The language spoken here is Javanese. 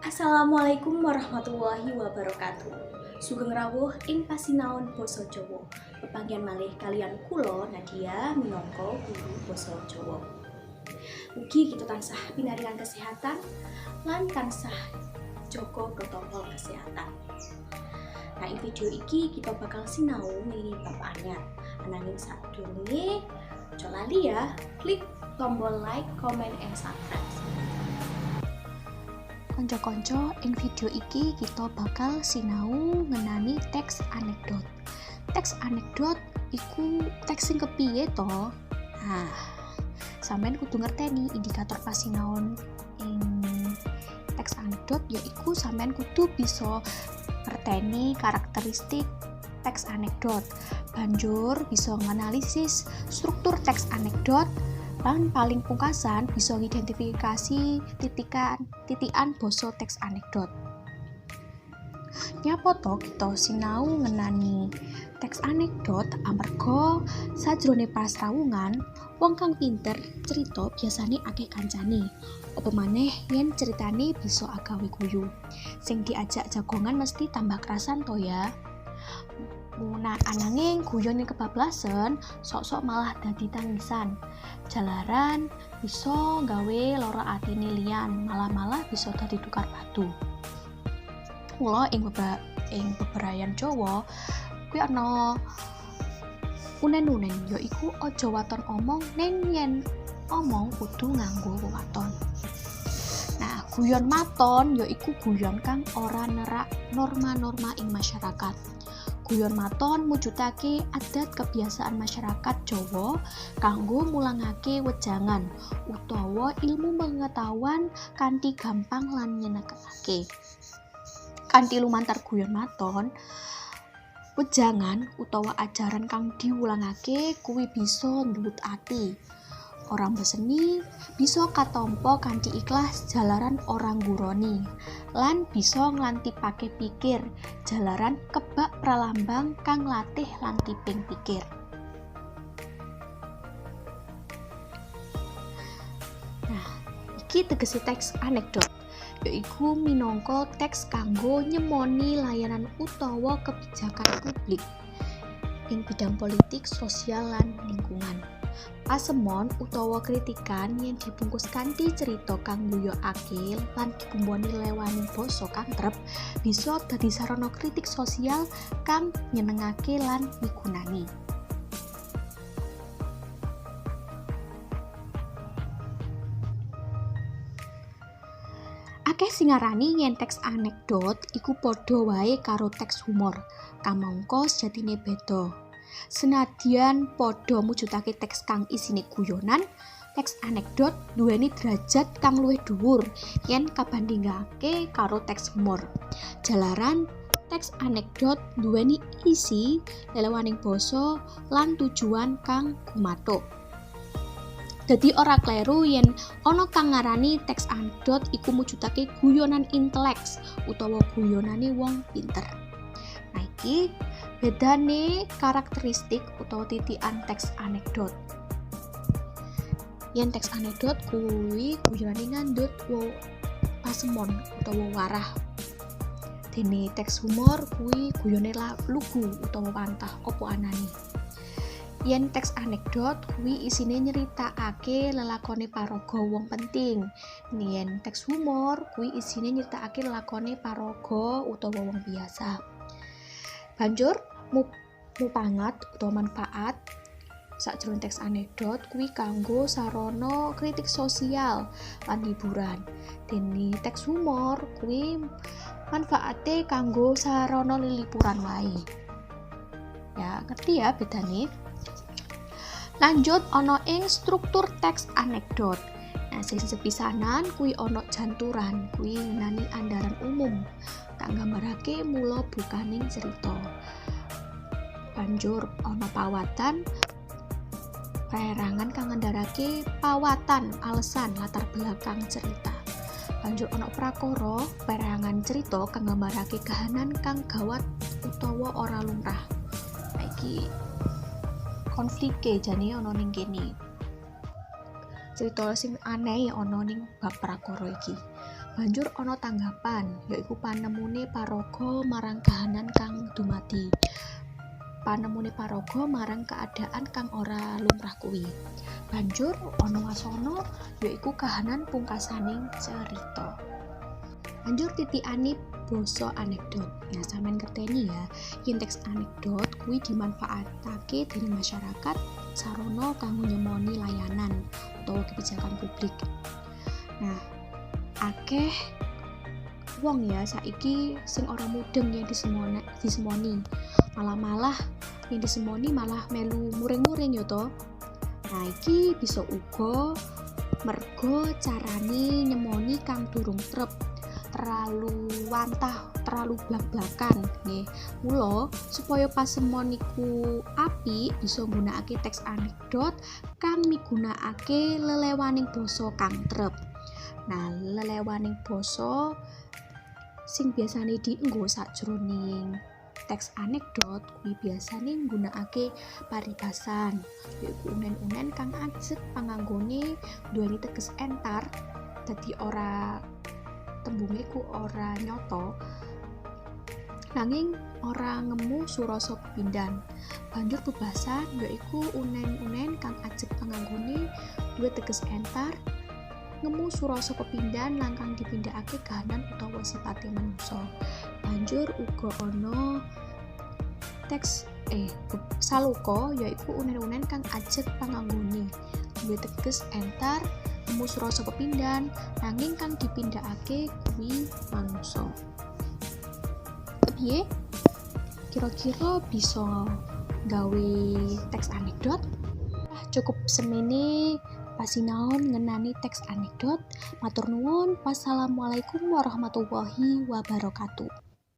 Assalamualaikum warahmatullahi wabarakatuh. Sugeng rawuh ing pasinaon basa Jawa. Pepanggihan malih kaliyan kula, Nadia, minangka guru basa Jawa. Mugi kita tansah pinaringan kesehatan lan tansah jaga protokol kesehatan. Nah, ing video iki kita bakal sinau ngenani bab anyar. Ananging sadurunge, aja lali ya, klik tombol like, comment, and subscribe. Konco-konco, ing video iki kita bakal sinau ngenani teks anekdot. Teks anekdot iku teks sing kepiye to? Nah, sampean kudu ngerteni indikator pasinaon ing teks anekdot, yaiku sampean kudu bisa ngerteni karakteristik teks anekdot. Banjur bisa nganalisis struktur teks anekdot lan paling pungkasan bisa ngidentifikasi titikan basa teks anekdot. Nyapa to kita sinau ngenani teks anekdot? Amarga sajrone pasrawungan, wong kang pinter cerita biasane akeh kancane. Apa maneh yen ceritane bisa agawe guyu. Sing diajak jagongan mesti tambah kerasan to ya. Nah, ananging guyon yang kebablasan sok-sok malah dadi tangisan. Jalaran bisa gawe lara atine liyan, malah-malah bisa dadi tukar batu. Mula ing bebrayan Jawa kuwi ana unen-unen, yaiku aja waton omong, ning yen omong kudu nganggo wewaton. Nah, guyon maton yaiku guyon kang ora nerak norma-norma ing masyarakat. Guyon maton mujudake adat kebiasaan masyarakat Jawa kanggo mulangake wejangan utawa ilmu pengetahuan kanthi gampang lan nyenengake. Kanthi lumantar guyon maton, wejangan utawa ajaran kang diwulangake kuwi bisa nduwut ati. Ora mbeseni, bisa katampa kanthi ikhlas jalaran ora ngguroni, lan bisa nglantipake pikir jalaran kebak pralambang kang latih lantiping pikir. Nah, iki tegese teks anekdot, yaiku minangka teks kanggo nyemoni layanan utawa kebijakan publik ing bidang politik, sosial, lan lingkungan. Pasemon utawa kritikan yen dibungkus kanthi cerita kang ngguyokake lan dikumboni lewaning basa kang trep, bisa dadi sarana kritik sosial kang nyenengake lan migunani. Akeh sing ngarani yen teks anekdot iku padha wae karo teks humor, kamangka sejatine beda. Senadyan padha mujudake teks kang isine guyonan, teks anekdot duweni derajat kang luwih dhuwur yen kabandhingake karo teks humor. Jalaran teks anekdot duweni isi, lelewaning basa, lan tujuan kang gumathuk. Dadi ora kleru yen ana kang ngarani teks anekdot iku mujudake guyonan inteleks utawa guyonane wong pinter. Nah, iki bedane karakteristik utawa titikan teks anekdot. Yen teks anekdot kuwi guyonane ngandhut pasemon utawa warah. Dene teks humor kuwi guyone lugu utawa pantah apa anane. Yen teks anekdot kuwi isine nyeritakake lelakone paraga wong penting. Yen teks humor kuwi isine nyeritakake lelakone paraga utawa wong biasa. Banjur mupangat utawa manfaat sakjroning teks anekdot kuwi kanggo sarana kritik sosial lan hiburan. Dene teks humor kuwi manfaate kanggo sarana lilipuran wae. Ya, ngerti ya bedane? Lanjut ana ing struktur teks anekdot. Nah, sing sepisanan kuwi ana janturan, kuwi ngenani andaran umum kang nggambarake mula bukaning cerita. Banjur ana pawatan, perangan kang ngandharake pawatan, alasan, latar belakang cerita. Banjur ana prakara, perangan cerita kang nggambarake kahanan kang gawat utawa ora lumrah. Nah, iki konflike jane ana ning kene. Cerita sing aneh ana ning bab prakara iki. Banjur ana tanggapan, yaiku panemune paraga marang kahanan kang dumadi. Panemune paraga marang keadaan kang ora lumrah kuwi. Banjur ana wasana, yaiku kahanan pungkasaning cerita. Banjur titikane basa anekdot. Nah, sampean ngerteni ya, yen teks anekdot kuwi dimanfaatake dening masyarakat sarana kanggo nyemoni layanan utawa kebijakan publik. Nah, akeh wong ya saiki sing ora mudeng yen disemoni. Malah-malah yen disemoni malah melu muring-muring ya to. Nah, iki bisa uga mergo carane nyemoni kang durung trep, terlalu wantah, terlalu blak-blakan nggih. Mula supaya pasemon iku apik bisa nggunakake teks anekdot kang migunakake lelewaning basa kang trep. Nah, lelewaning basa sing biasane dienggo sakjroning teks anekdot kuwi biasane nggunakake paribasan, yaiku unen-unen kang ajeg panganggone duweni teges entar, dadi ora tembunge ku ora nyata nanging ora ngemu surasa pepindhan. Banjur bebasan, yaiku unen-unen kang ajeg panganggone duwe teges entar, ngemu surasa pepindhan lan kang dipindhakake kahanan utawa sipate manungsa. Banjur uga ana teks saloka, yaiku unen-unen kang ajeg panganggone duwe teges entar, ngemu surasa pepindhan nanging kang dipindhakake kuwi manungsa. Piye? Kira-kira bisa gawe teks anekdot? Cukup semene pasinaon ngenani teks anekdot. Matur nuwun. Wassalamualaikum warahmatullahi wabarakatuh.